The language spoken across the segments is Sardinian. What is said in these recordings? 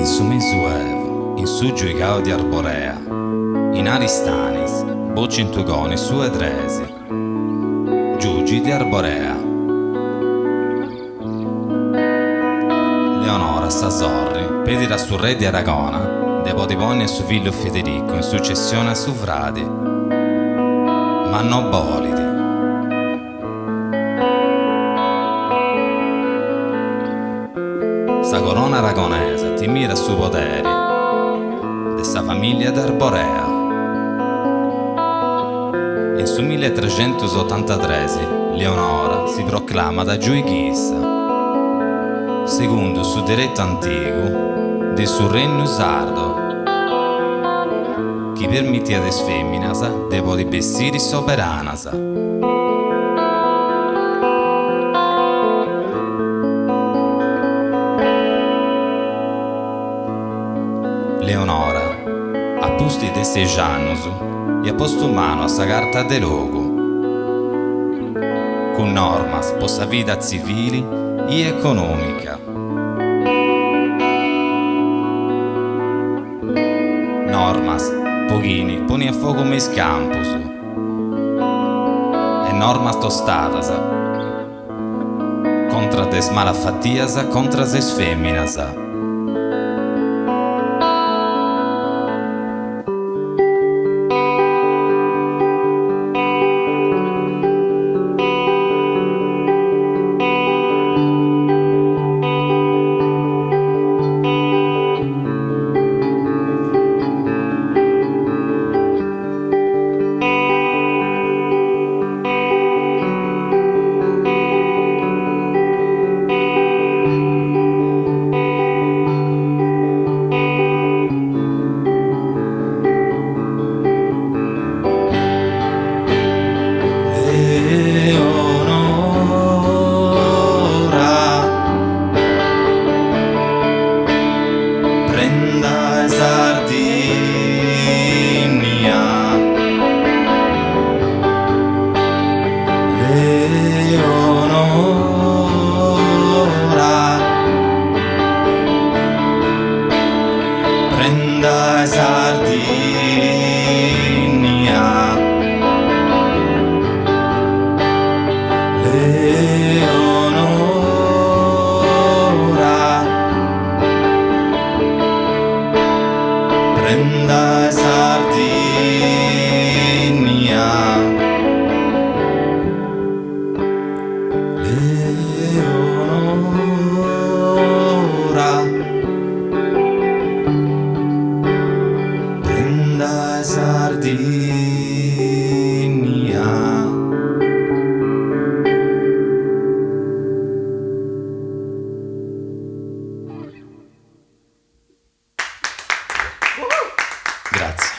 su Mesuevu, in su Giuigau de Arborea, in Aristanis, bocint Ugoni su 'e tres, Giugi de Arborea. Leonora, sa sorri, pedit a su re de Aragona de podi ponni a su fillu Federicu in sucessioni a su fradi, ma no bolit. Sa corona aragonesa timiat su poderi de sa famìllia de Arborea. In su milletrescentusotantatres Leonora si proclamat giuighissa, segundu su deretu antigu de su Rennu Sardu, chi permitiat a is fèminas de podi bessiri soberanas. Leonora, a pustis de sexi annus, iat postu manu a sa Carta de Logu, cun normas po sa vida tzivili i econòmica. Normas po chini poniat fogu me is campus e normas tostadas contra de is malafatias contras a is fèminas. Prenda 'e Sardigna. Leonora. Prenda 'e Sardigna. Leonora. Prenda 'e Sardigna. Leonora. Prenda 'e Sardigna. Grazie.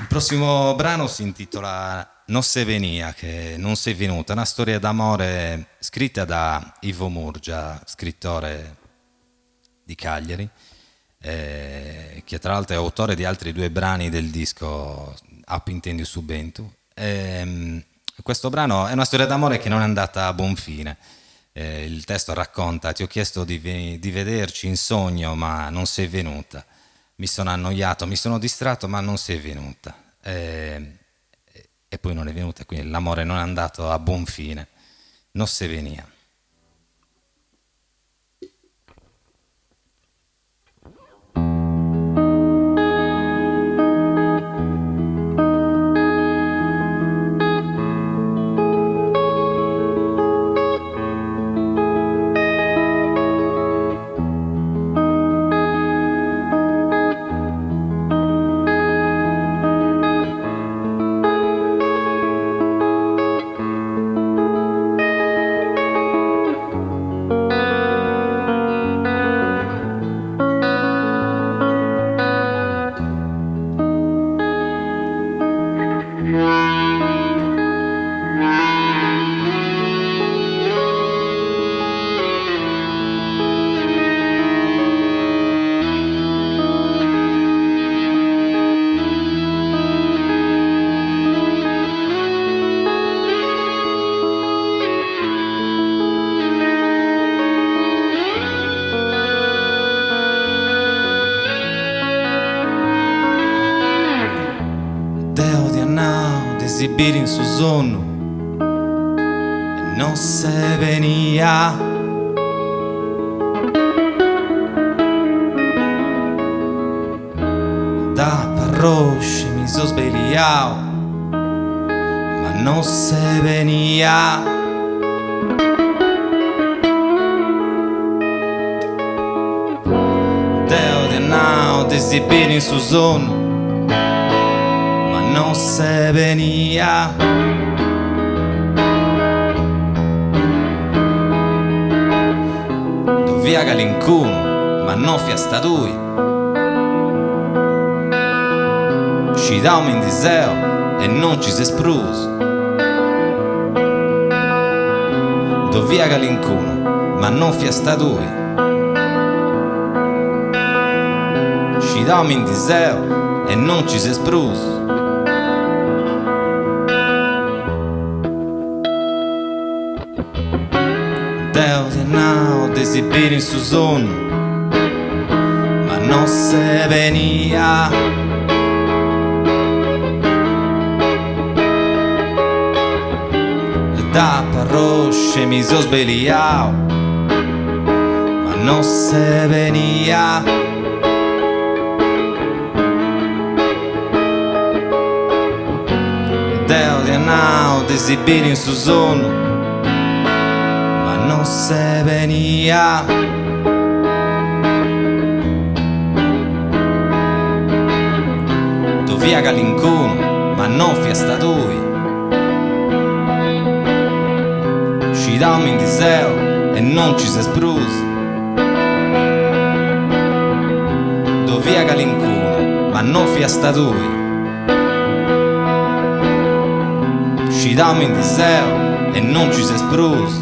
Il prossimo brano si intitola No ses benia, che non sei venuta, una storia d'amore scritta da Ivo Murgia, scrittore di Cagliari, che tra l'altro è autore di altri due brani del disco Apo intendiu su bentu. Questo brano è una storia d'amore che non è andata a buon fine. Il testo racconta, ti ho chiesto di di vederci in sogno ma non sei venuta, mi sono annoiato, mi sono distratto ma non sei venuta. E poi non è venuta, quindi l'amore non è andato a buon fine. No ses benia. biri in su sonnu e no ses benia. Dd'apu arrosci e mi seu sbeliau, ma no ses benia. Deu t'ia nau de si biri in su sonnu, ma no ses benia. Ddu fiat calincunu, ma no fiasta tui. Scidau mi ndi seu e no nci ses prus. Ddu fiat calincunu, ma no fiasta tui. Scidau mi ndi seu e no nci ses prus. Deu t'ia nau de si biri in su sonnu, ma no ses benia. Dd'apu arrosci e mi seu sbeliau, ma no ses benia. Deu t'ia nau de si biri in su sonnu, ma no ses benia. Ddu fiat calincunu, ma no fiasta tui. Scidau mi ndi seu e no nci ses prus. Ddu fiat calincunu, ma no fiasta tui. Scidau mi ndi seu e no nci ses prus.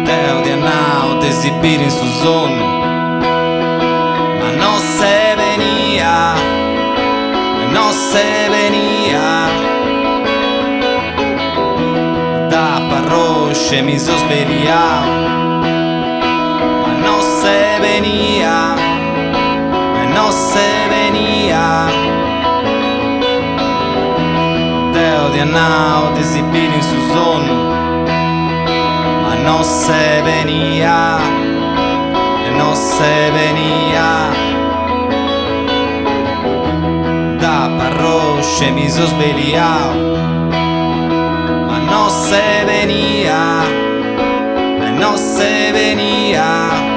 Deu t'ia nau de si biri in su sonnu, ma no ses benia, no ses benia. Dd'apu arrosci e mi seu sbeliau, ma no ses benia, no ses benia. Deu t'ia nau de si biri in su sonnu, ma no ses benia, no ses benia. Dd'apu arrosci e mi seu sbeliau, ma no ses benia, no ses benia.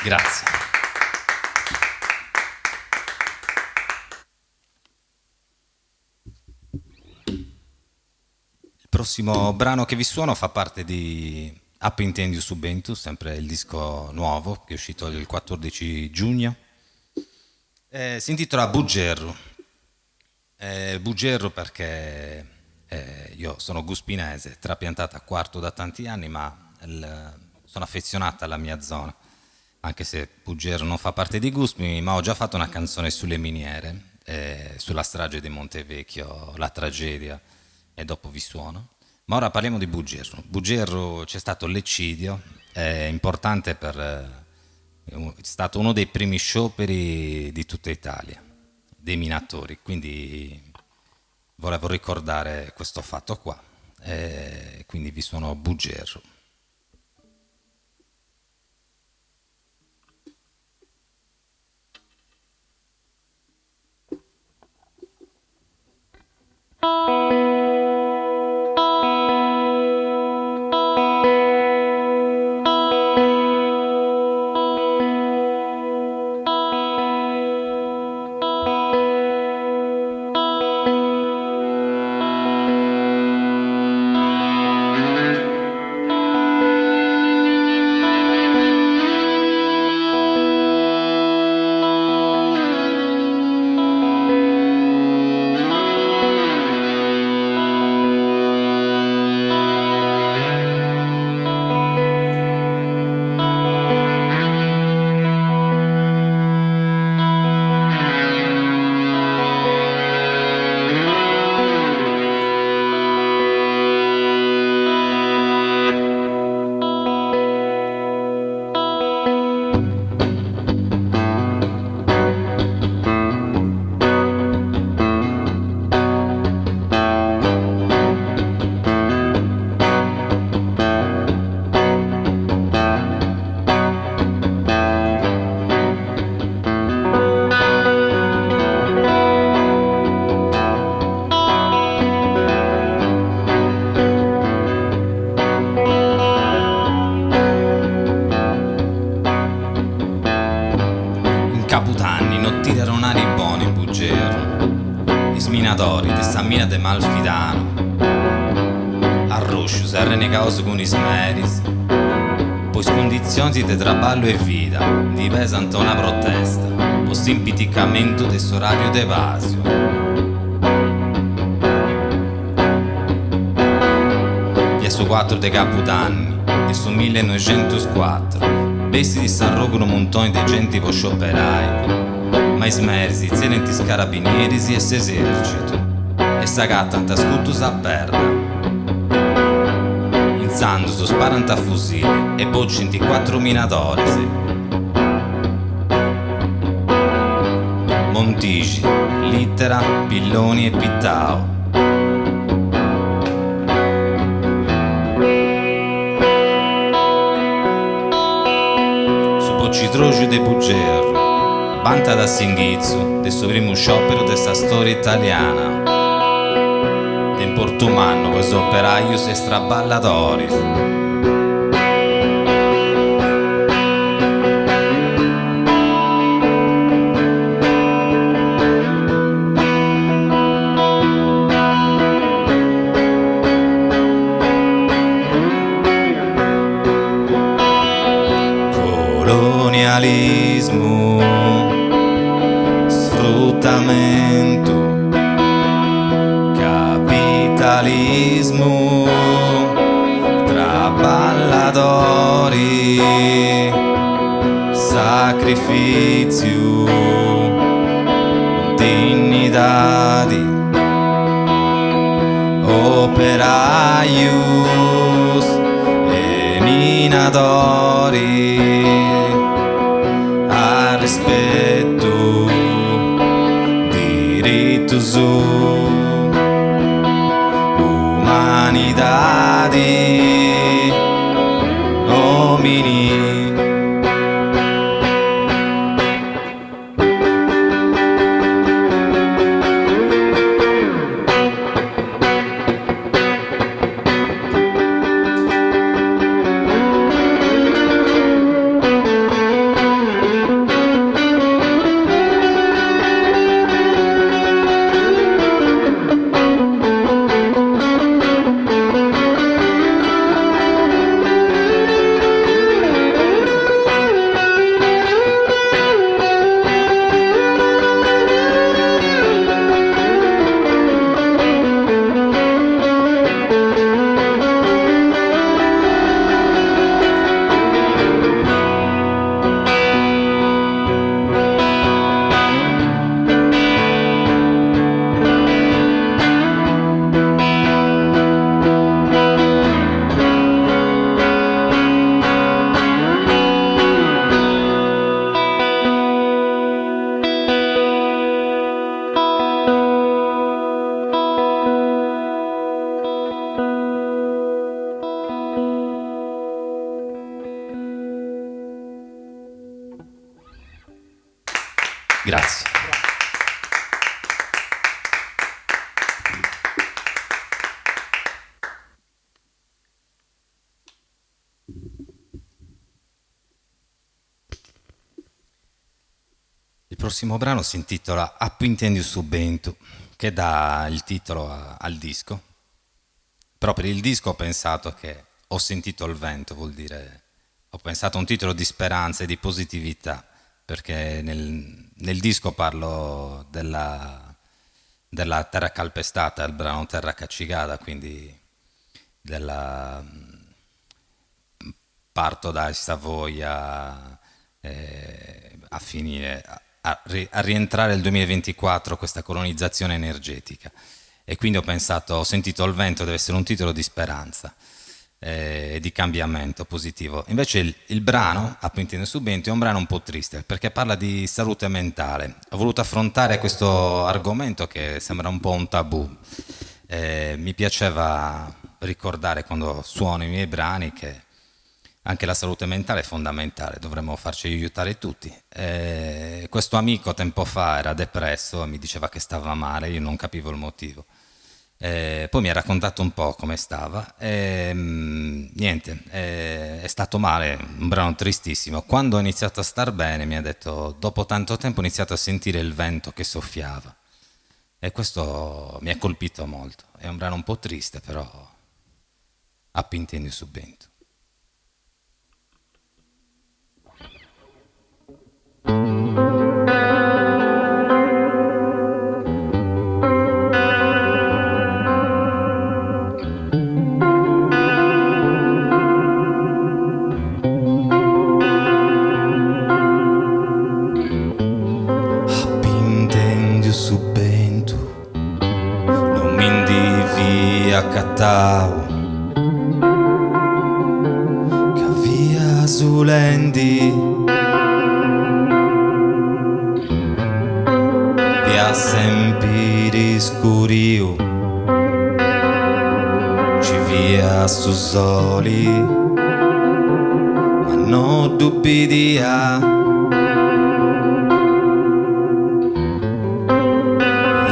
Grazie. Il prossimo brano che vi suono fa parte di Apu intendiu su bentu, sempre il disco nuovo che è uscito il 14 giugno. Eh, si intitola Buggerru. Eh, Buggerru perché eh, io sono guspinese, trapiantata a Quartu da tanti anni, ma il, sono affezionata alla mia zona, anche se Buggerru non fa parte di Guspini, ma ho già fatto una canzone sulle miniere, eh, sulla strage di Montevecchio, la tragedia, e dopo vi suono. Ma ora parliamo di Buggerru. Buggerru c'è stato l'eccidio, è importante per... è stato uno dei primi scioperi di tutta Italia, dei minatori, quindi volevo ricordare questo fatto qua. E quindi vi suono Buggerru. mina de Malfidanu, arroscius e arrennegaus cun is meris po is cunditzionis de traballu e vida, ndi pesant una protesta po s'impiticamentu de s'oràriu de pàsiu. Fiat su cuatru de cabudanni de su millenoixentuscuatru, bessit s'arrogu unu muntoni de genti po scioperai, ma is meris tzerriant is carabineris e s'esercitu e s'agatant scutus a perda. Intzandus sparant a fusili e bocint cuatru minadoris. Montixi, Littera, Pilloni e Pittau. Su bocidroxu de Buggerru bantat s'inghitzu de su primu sciòperu de sa stòria italiana, de importu mannu po is operajus e is traballadoris. Colonialismu, sfrutamentu, capitalismu, traballadori, sacrifìtziu, dinnidadi, operajus e minadoris, arrispetu, diritus, umanidadi, omini. Grazie. Il prossimo brano si intitola Apu intendiu su bentu, che dà il titolo al disco. Però per il disco ho pensato che ho sentito il vento, vuol dire ho pensato a un titolo di speranza e di positività, perché nel, nel disco parlo della, della terra calpestata, il brano Terra Cacigada, quindi della, parto da Savoia eh, a finire, a, a rientrare nel 2024 questa colonizzazione energetica. E quindi ho pensato, ho sentito il vento, deve essere un titolo di speranza eh, di cambiamento positivo. Invece il, il brano, Apu intendiu su bentu, è un brano un po' triste perché parla di salute mentale. Ho voluto affrontare questo argomento che sembra un po' un tabù. Eh, mi piaceva ricordare quando suono i miei brani che anche la salute mentale è fondamentale, dovremmo farci aiutare tutti. Eh, questo amico tempo fa era depresso e mi diceva che stava male, io non capivo il motivo. Eh, poi mi ha raccontato un po' come stava e mm, niente, eh, è stato male, un brano tristissimo. Quando ho iniziato a star bene mi ha detto, dopo tanto tempo ho iniziato a sentire il vento che soffiava. E questo mi ha colpito molto. È un brano un po' triste però Apu intendiu su bentu. Apu intendiu su bentu, no mi ndi fia acatau ca fia sulendi. Fiat sempiri scuriu, nci fiat su soli, ma no ddu bidia.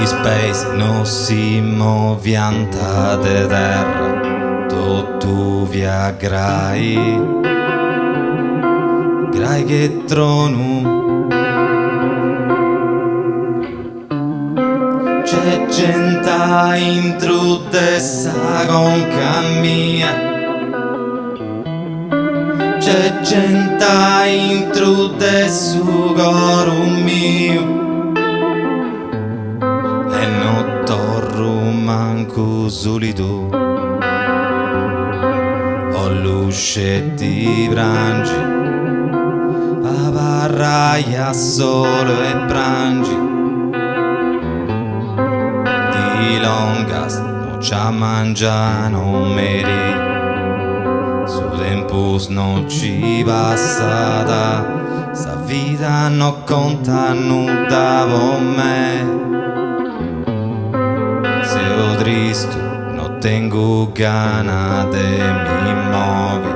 Is peis no si moviant de terra, totu fiat grai, grai che tronu. Nc'est genti aintru de sa conca mia. Nc'est genti aintru de su coru miu e no torru mancu sulidu 'Ollu sceti prangi, abarrai a solu e prangi. Dì longas no a mangianu o merì, su tempus no ci passat, sa vida no contat nudda po mei. Seu tristu, no tengu gana de mi movi.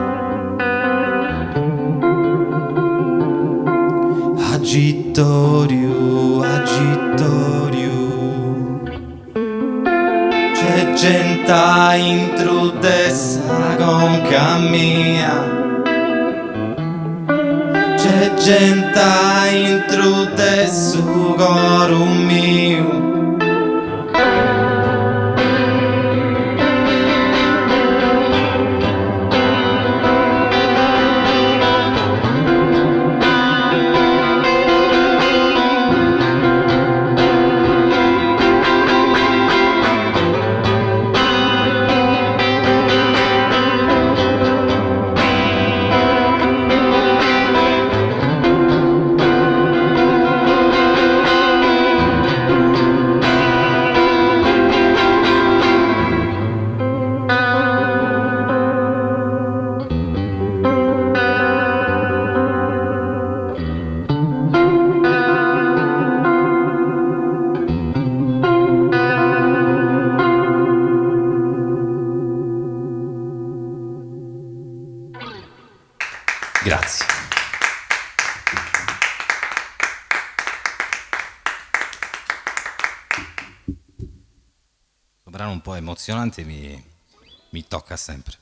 Agitoriu, agitoriu. Nc'est genti aintru de sa conca mia. Nc'est genti aintru de su coru miu. Grazie. Un brano un po' emozionante mi, mi tocca sempre.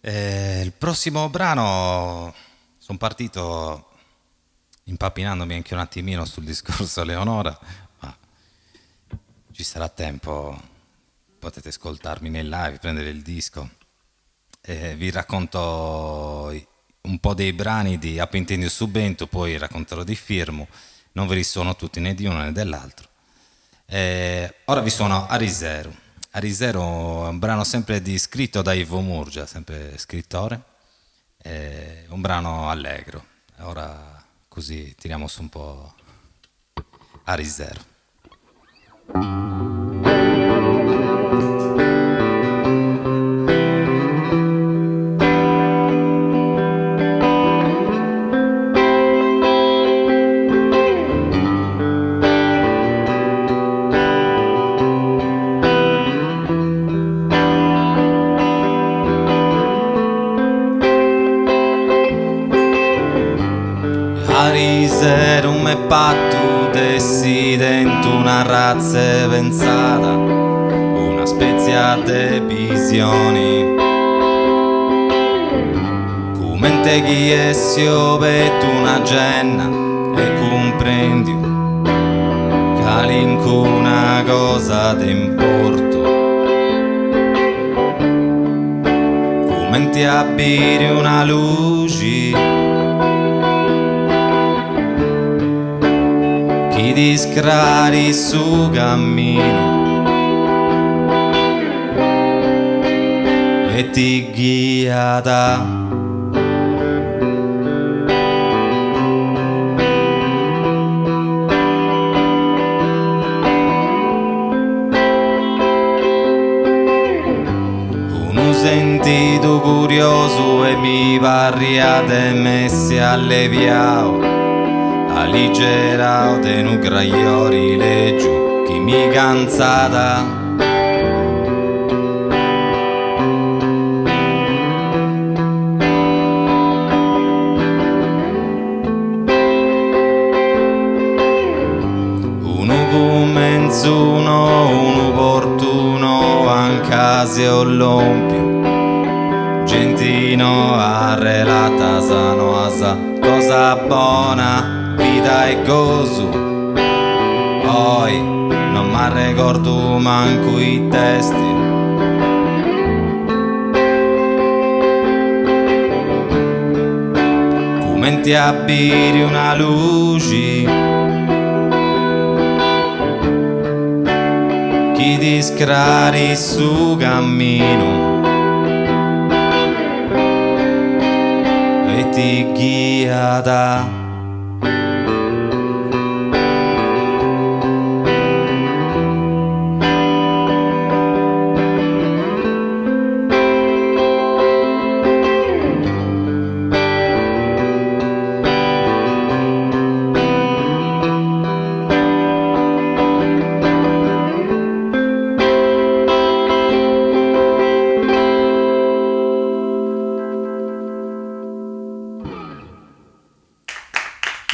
E il prossimo brano sono partito impappinandomi anche un attimino sul discorso Leonora, ma ci sarà tempo, potete ascoltarmi nel live, prendere il disco. E vi racconto un po' dei brani di Apu intendiu su bentu, poi racconterò di Firmu, non ve li suono tutti né di uno né dell'altro. E ora vi suono Ariseru. Ariseru è un brano sempre di, scritto da Ivo Murgia, sempre scrittore, è un brano allegro. Ora così tiriamo su un po' Ariseru. Ariseru m'est partu de essi tentu un'arratza 'e pensada, una spètzia de bisioni. Cumente chi essi obertu una genna e cumprendiu. Calincuna cosa de importu. Cumenti a biri una luxi. Chi ti scrarit su camminu. E ti ghiat. Unu sentidu curiosu e mi parriat de m'essi allebiau, alligerau de unu graiori lègiu chi mi cantzat. Unu cumentzu nou, unu portu nou anca seu lòmpiu, genti noa, relatas noas, cosa bona, vida e gosu. Oi non m'arregordu mancu it'est. Cumenti a biri una luxi chi ti scrarit su camminu e ti ghiat.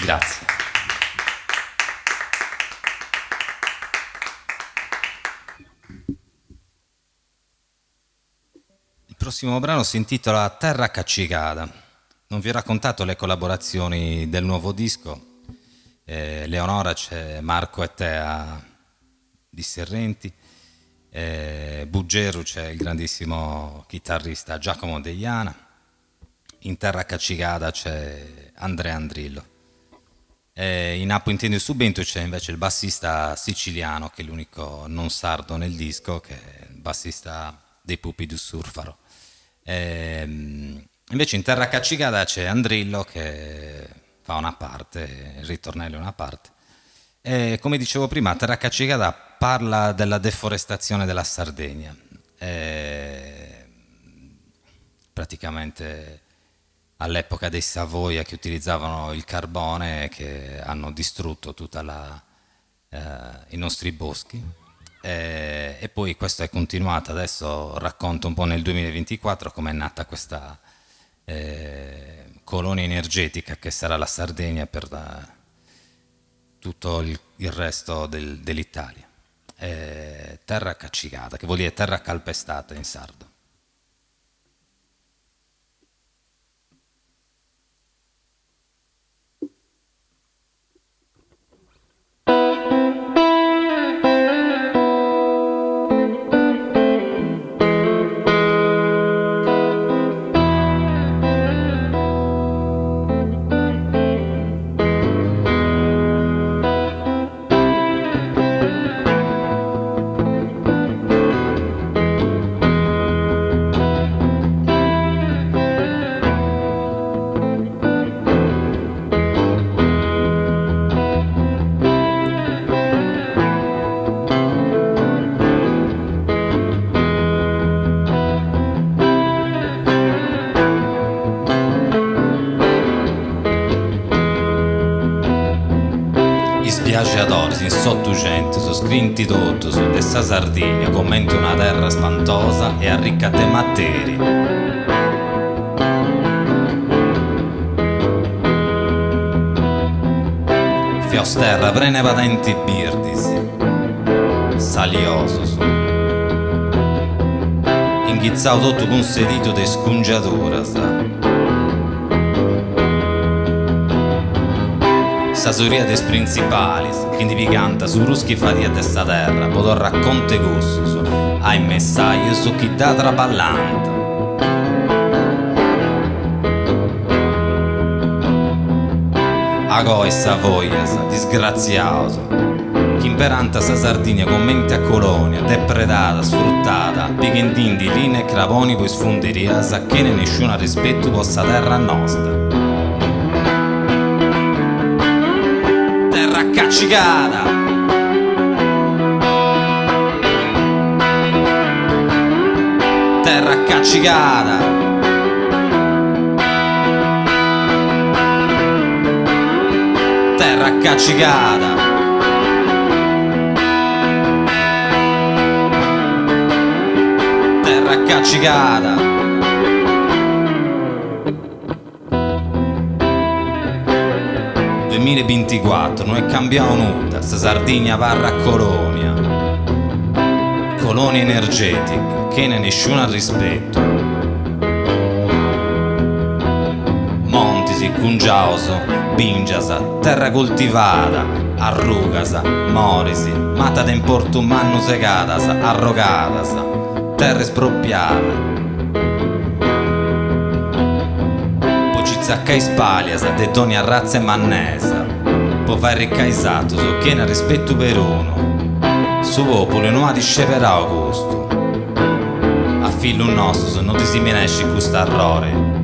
Grazie. Il prossimo brano si intitola Terra Caccigada. Non vi ho raccontato le collaborazioni del nuovo disco. Leonora c'è Marco e Tea di Serrenti, Buggerru c'è il grandissimo chitarrista Giacomo Deiana, In Terra Caccigada c'è Andrea Andrillo. E in Apo Intendiu su Bentu c'è invece il bassista siciliano, che è l'unico non sardo nel disco, che è il bassista dei Pupi du Surfaro. Invece in Terra Caccigada c'è Andrillo che fa una parte, il ritornello è una parte. E come dicevo prima, Terra Caccigada parla della deforestazione della Sardegna. Praticamente all'epoca dei Savoia che utilizzavano il carbone e che hanno distrutto tutta la, i nostri boschi. E poi questo è continuato, adesso racconto un po' nel 2024 come è nata questa colonia energetica che sarà la Sardegna per tutto il resto dell'Italia. Terra caccigada, che vuol dire terra calpestata in sardo. Is biaxadoris in s'Otuxentus scrint totus de sa Sardigna comente una terra spantosa e arrica de materia. Fiaus terra prena 'e padentis birdis, saliosus, inghitzau totu cun s'editu de is cungiaduras. sa zoria de is printzipalis, chi ndi pigant su prus chi fadiat de sa terra po torrai contu 'e cussus a is messajus chi dda traballànt. Agò is Savoias, disgratziaus, chi imperànt sa Sardigna comenti a colonia, depredada, sfrutada, pighendindi linna e craboni po is funderias chene nisciunu arrispetu po sa terra nosta. Terra cacigada! Terra cacigada! Terra cacigada! Terra cacigada! Duemilaebinticuatru no est cambiau nudda, sa Sardigna abarrat colonia, colonia energetica, chene nisciunu arrispetu. Montis, cungiaus, bingias, terra coltivada, arrugas, moris, mata de importu mannu segadas, arrogadas, terra espropriada. Po ci tzacai is palias de dònnia arratza e mannesa, po fai arricai is atrus chene arrispetu perunu. Su populu no at sceberau custu. A fillus nostus no ddis minescit custu arrori.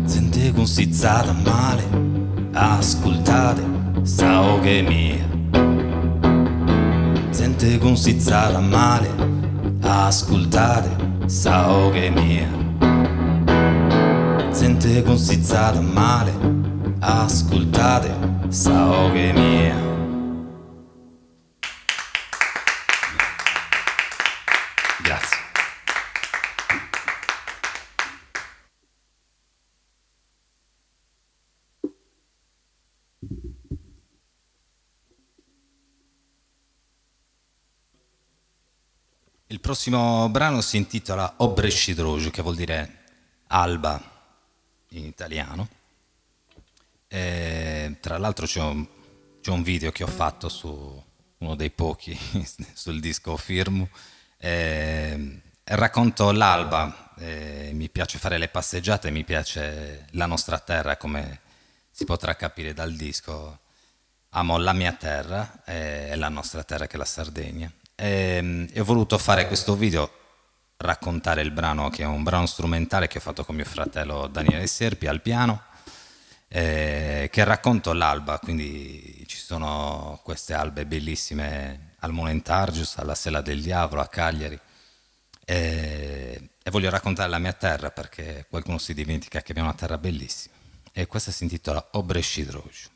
Zente cunsizada male, ascultade sa 'oghe mia. Zente cunsizada male, ascultade sa 'oghe mia. Zente cunsizada male, ascultade sa 'oghe mia. Grazie. Il prossimo brano si intitola Obrescidroxu, che vuol dire alba in italiano. E, tra l'altro c'è un, c'è un video che ho fatto su uno dei pochi sul disco Firmu. E, racconto l'alba, e mi piace fare le passeggiate, mi piace la nostra terra come si potrà capire dal disco. Amo la mia terra e la nostra terra che è la Sardegna. E, e ho voluto fare questo video raccontare il brano che è un brano strumentale che ho fatto con mio fratello Daniele Serpi al piano che racconto l'alba, quindi ci sono queste albe bellissime al Molentargius, alla Sella del Diavolo, a Cagliari. E, e voglio raccontare la mia terra perché qualcuno si dimentica che abbiamo una terra bellissima. E questa si intitola Obrescidroxu.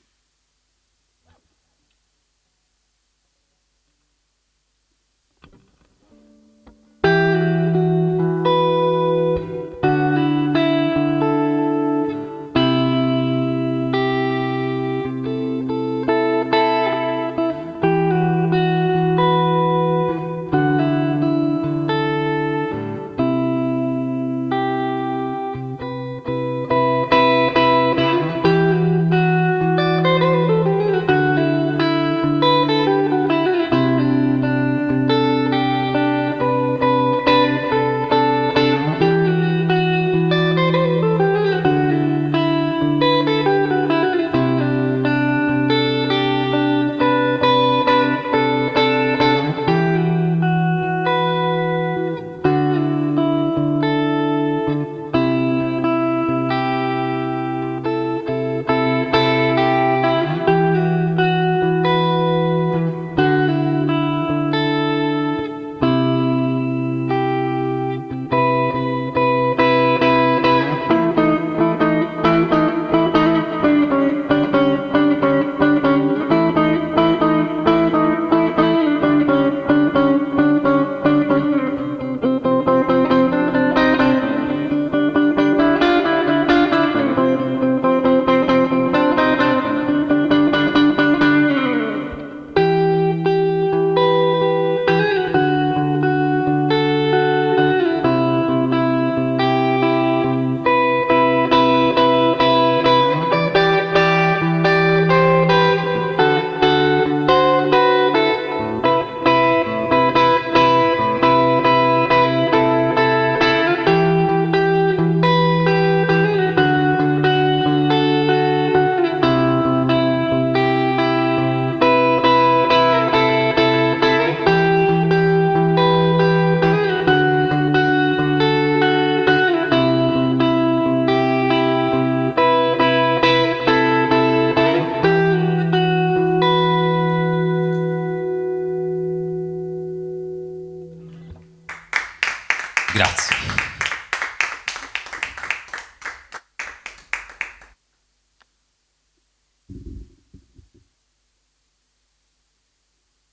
Gratzie.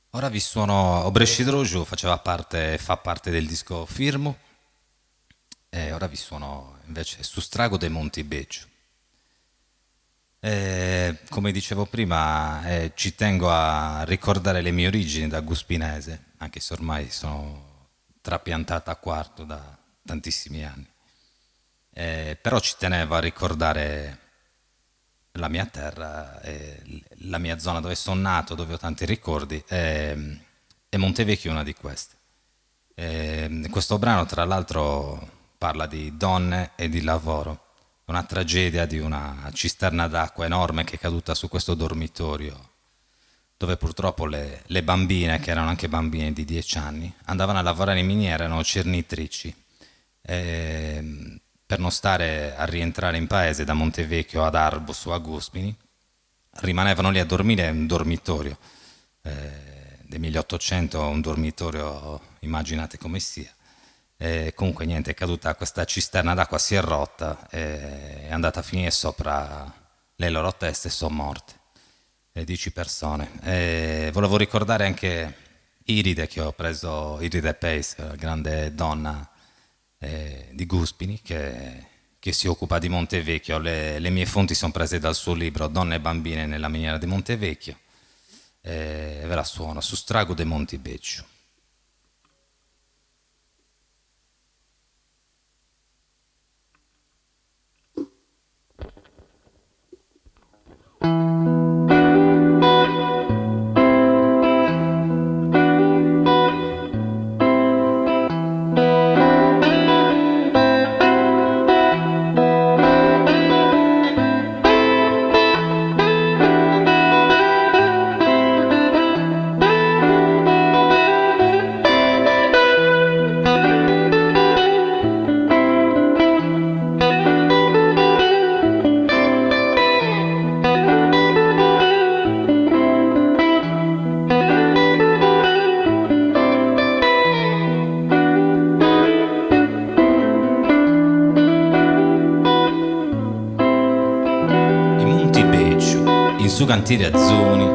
Ora vi suono Obrescidroxu faceva parte fa parte del disco Firmu e ora vi suono invece Su stragu de Montibeciu. E come dicevo prima ci tengo a ricordare le mie origini da guspinese, anche se ormai sono trapiantata a Quartu da tantissimi anni, però ci tenevo a ricordare la mia terra e la mia zona dove sono nato, dove ho tanti ricordi e Montevecchio è una di queste. Questo brano tra l'altro parla di donne e di lavoro, una tragedia di una cisterna d'acqua enorme che è caduta su questo dormitorio dove purtroppo le, le bambine, che erano anche bambine di 10 anni, andavano a lavorare in miniera, erano cernitrici. E, per non stare a rientrare in paese da Montevecchio ad Arbus o a Guspini, rimanevano lì a dormire in un dormitorio. Del 1800, un dormitorio, immaginate come sia. E comunque niente, è caduta questa cisterna d'acqua, si è rotta, e è andata a finire sopra le loro teste e sono morte. 10 persone. E volevo ricordare anche Iride, che ho preso, Iride Pace, la grande donna di Guspini, che si occupa di Montevecchio. Le mie fonti sono prese dal suo libro Donne e bambine nella miniera di Montevecchio. E ve la suono, Su stragu de Montibeciu. In Montibeciu, in su canteri Azuni,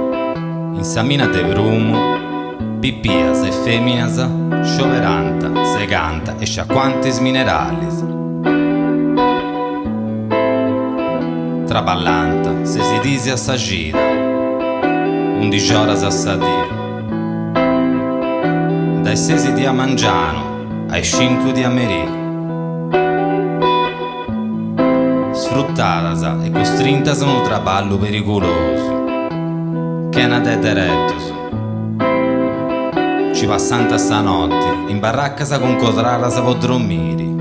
in sa mina de prumu, pipias e feminas scioberant, segant e sciacuant is mineralis. Traballant ses diis a sa cida, undixi oras a sa dì. Dae is ses di a mangianu a is cincu di a merì. Sfrutadas e costrintas a unu traballu perigulosu, chena de deretus. Ci passant sa noti in barracas cuncodradas po dromiri.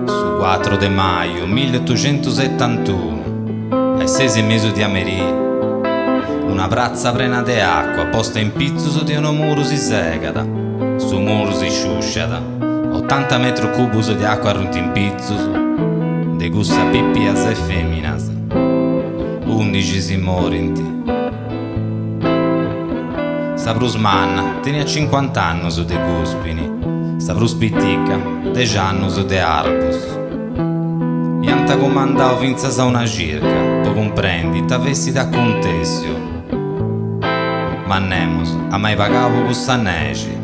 Su cuatru de maju milliotuxentusetantunu, a is ses e mesu di a merì, una pratza prena de acua posta in pitzus de unu muru si segat, su muru si sciusciat, otanta metru cubus de acua arruint in pitzus de cussas pipias e feminas, undixi si morint. Sa prus manna teniat cincuant'annus de Guspini, sa prus pitica dex'annus de Arbus. Iant cumandau fintzas a una circa po cumprendi ita fessit acuntèssiu, ma nemus at mai pagau po cussa nexi.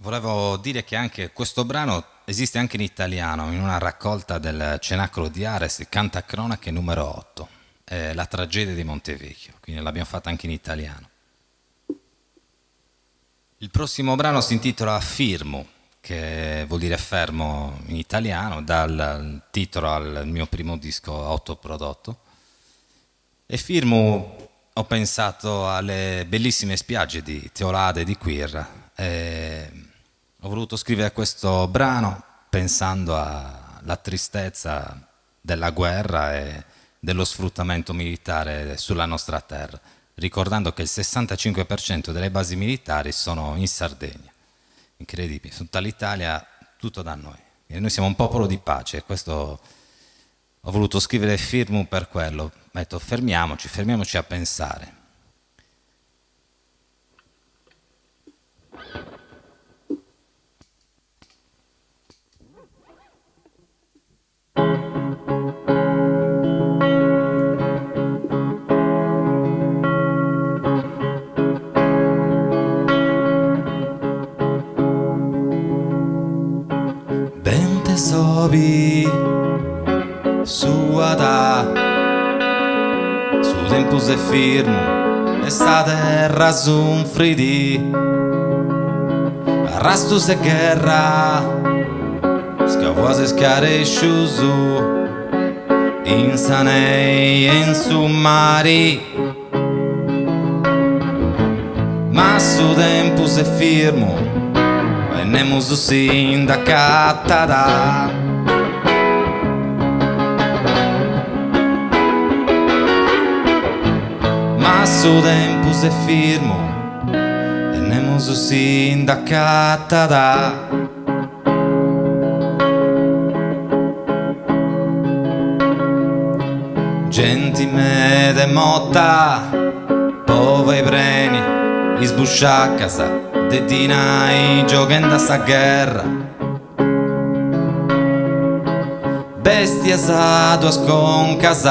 Volevo dire che anche questo brano esiste anche in italiano, in una raccolta del Cenacolo di Ares, Cantacronache numero 8, la tragedia di Montevecchio, quindi l'abbiamo fatta anche in italiano. Il prossimo brano si intitola Firmu, che vuol dire fermo in italiano, dal titolo al mio primo disco autoprodotto. E Firmu ho pensato alle bellissime spiagge di Teulada e di Quirra. E ho voluto scrivere questo brano pensando alla tristezza della guerra e dello sfruttamento militare sulla nostra terra, ricordando che il 65% delle basi militari sono in Sardegna. Incredibile, su tutta l'Italia, tutto da noi. E noi siamo un popolo di pace, questo ho voluto scrivere Firmu per quello. Ho detto fermiamoci, fermiamoci a pensare. Bent'e sobi suat su tempus est firmu e sa terra sunfrit arrastus 'e gherra scavuaus e scarescius in sa nei e in su mari ma su tempus est firmu e nemus si nd'acatat. Ma su tempus est firmu e nemus si nd'acatat. Genti meda est morta po fai preni is busciacas de dinai gioghendi a sa gherra. Bestias a duas concas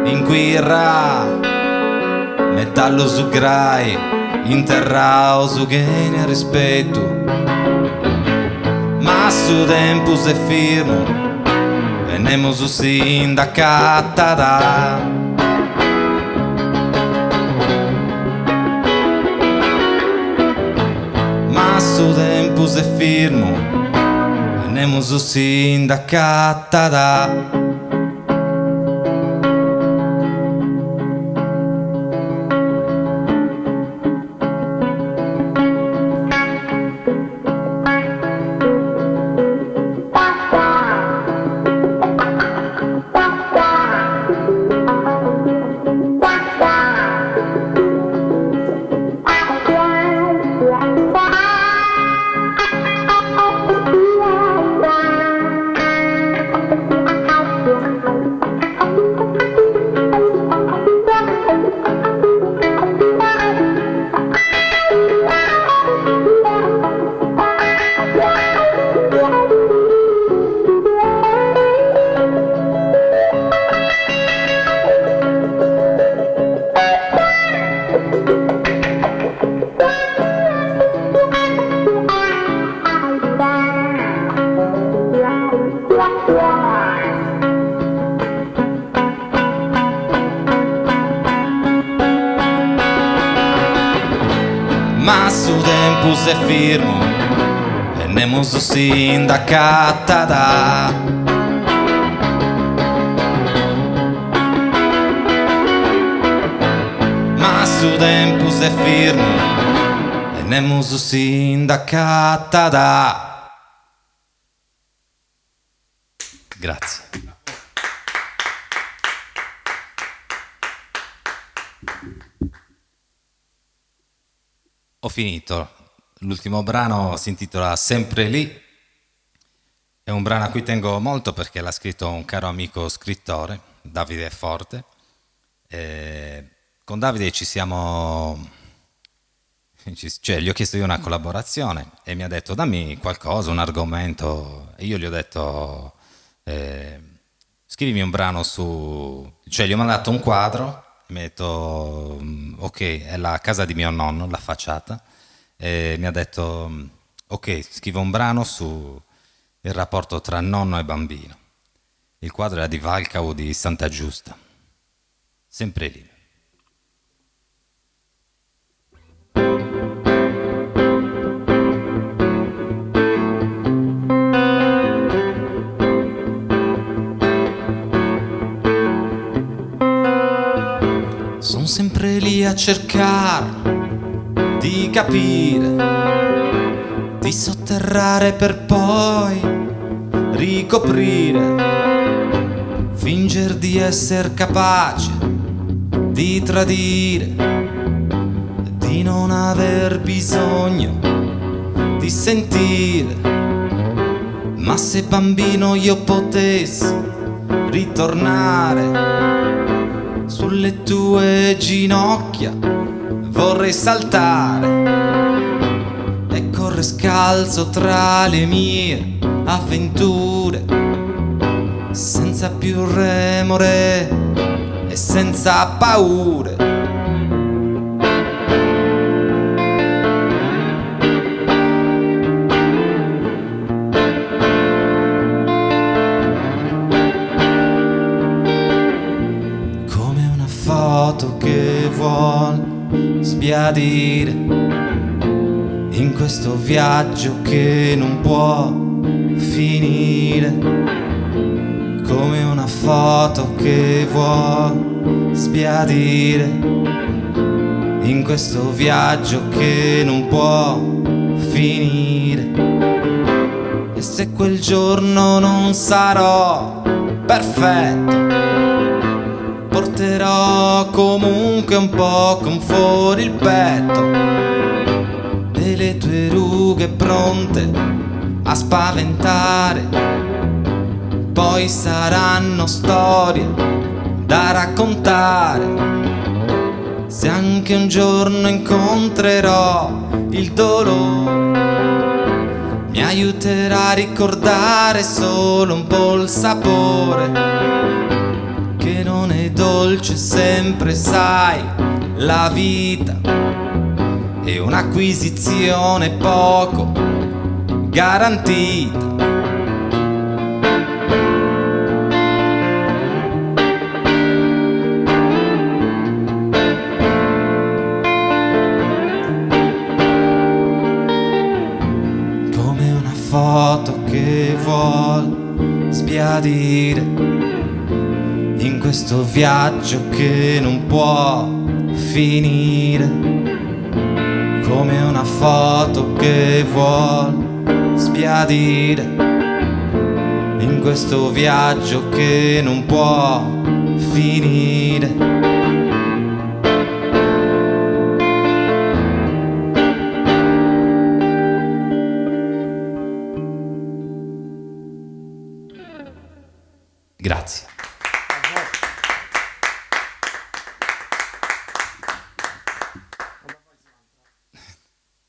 in Quirra, metallus grais interraus chene arrispetu. Ma su tempus est firmu e nemus si nd'acatat. Ma su tempus est firmu e nemus si nd'acatat. Ma su tempus est firmu e nemus si nd'acatat. Ma su tempus est firmu e nemus si nd'acatat. Grazie. Ho finito. L'ultimo brano si intitola Sempre lì. È un brano a cui tengo molto perché l'ha scritto un caro amico scrittore, Davide Forte. E con Davide ci siamo cioè, gli ho chiesto io una collaborazione e mi ha detto dammi qualcosa, un argomento. E io gli ho detto eh, scrivimi un brano su... Cioè, gli ho mandato un quadro, mi ha detto mm, ok, è la casa di mio nonno, la facciata. E mi ha detto mm, Ok, scrivo un brano su il rapporto tra nonno e bambino. Il quadro era di Valcavo di Santa Giusta. Sempre lì. Son sempre lì a cercare di capire, di sotterrare per poi ricoprire, finger di esser capace di tradire, di non aver bisogno di sentire. Ma se bambino io potessi ritornare sulle tue ginocchia vorrei saltare e correre scalzo tra le mie avventure senza più remore e senza paure. Come una foto che vuol sbiadire in questo viaggio che non può finire. Come una foto che vuol sbiadire in questo viaggio che non può finire. E se quel giorno non sarò perfetto, porterò comunque un po' con fuori il petto e le tue rughe pronte a spaventare. Poi saranno storie da raccontare. Se anche un giorno incontrerò il dolore, mi aiuterà a ricordare solo un po' il sapore, che non è dolce sempre, sai, la vita è un'acquisizione poco garantita. Come una foto che vuol sbiadire in questo viaggio che non può finire. Come una foto che vuol sbiadire in questo viaggio che non può finire. Grazie.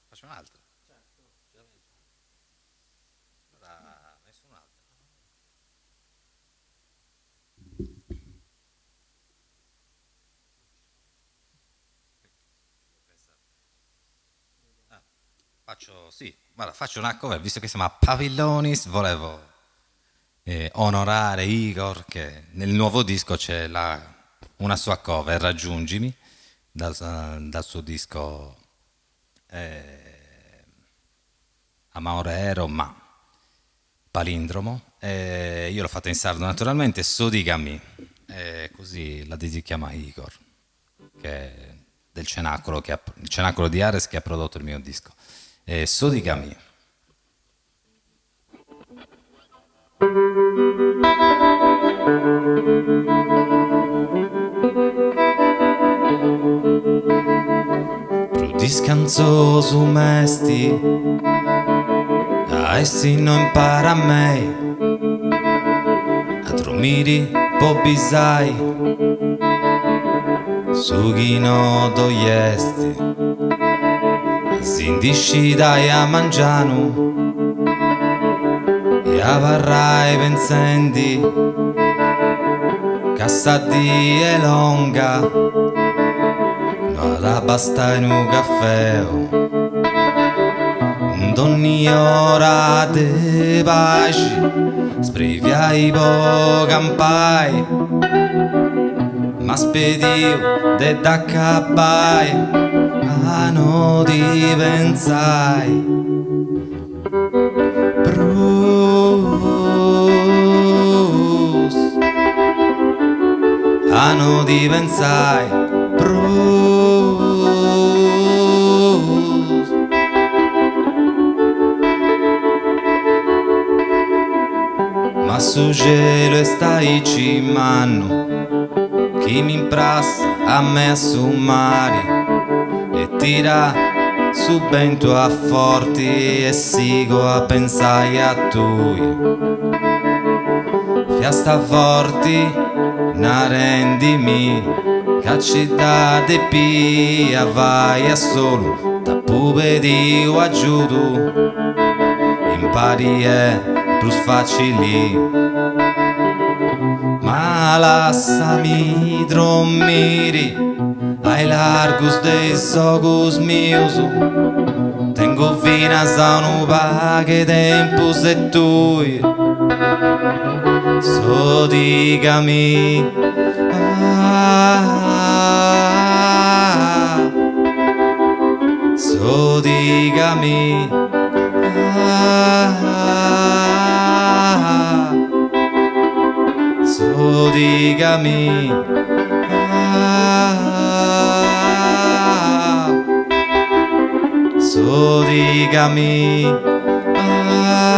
Faccio un'altra. Allora, messo un'altra. Ah, faccio, sì, guarda, faccio una cover, visto che siamo a Pabillonis, volevo onorare Igor, che nel nuovo disco c'è una sua cover, Raggiungimi, dal suo disco Amaorero, ma palindromo. Io l'ho fatta in sardo naturalmente, Sodigami, così la dedichiamo a Igor, che è del Cenacolo, che ha, il Cenacolo di Ares, che ha prodotto il mio disco. Sodigami. Prus discansosu m'est a essi no impari a mei a dromiri po bisai su chi no ddoi est a si ndi scidai a mangianu e abarrai pentzendi ca sa dì est longa no at a bastai unu cafeu. In donni ora de paxi Sbriviai po campai M'as pediu de dd'acabai A no ti pentzai prus A no ti pentzai prus. Ma su celu est aici mannu chi m'imprassat a mei a su mari e tirat su bentu a forti e sigo a pentzai a tui. Fiasta forti narendimi ca ci dda depia fai a solu t'apu pediu agiudu impari est prus facili ma lassami dromiri a largus de is ogus mius tengu finas unu pagu 'e tempus e tui sodigami ah sodigami ah sodigami ah sodigami ah.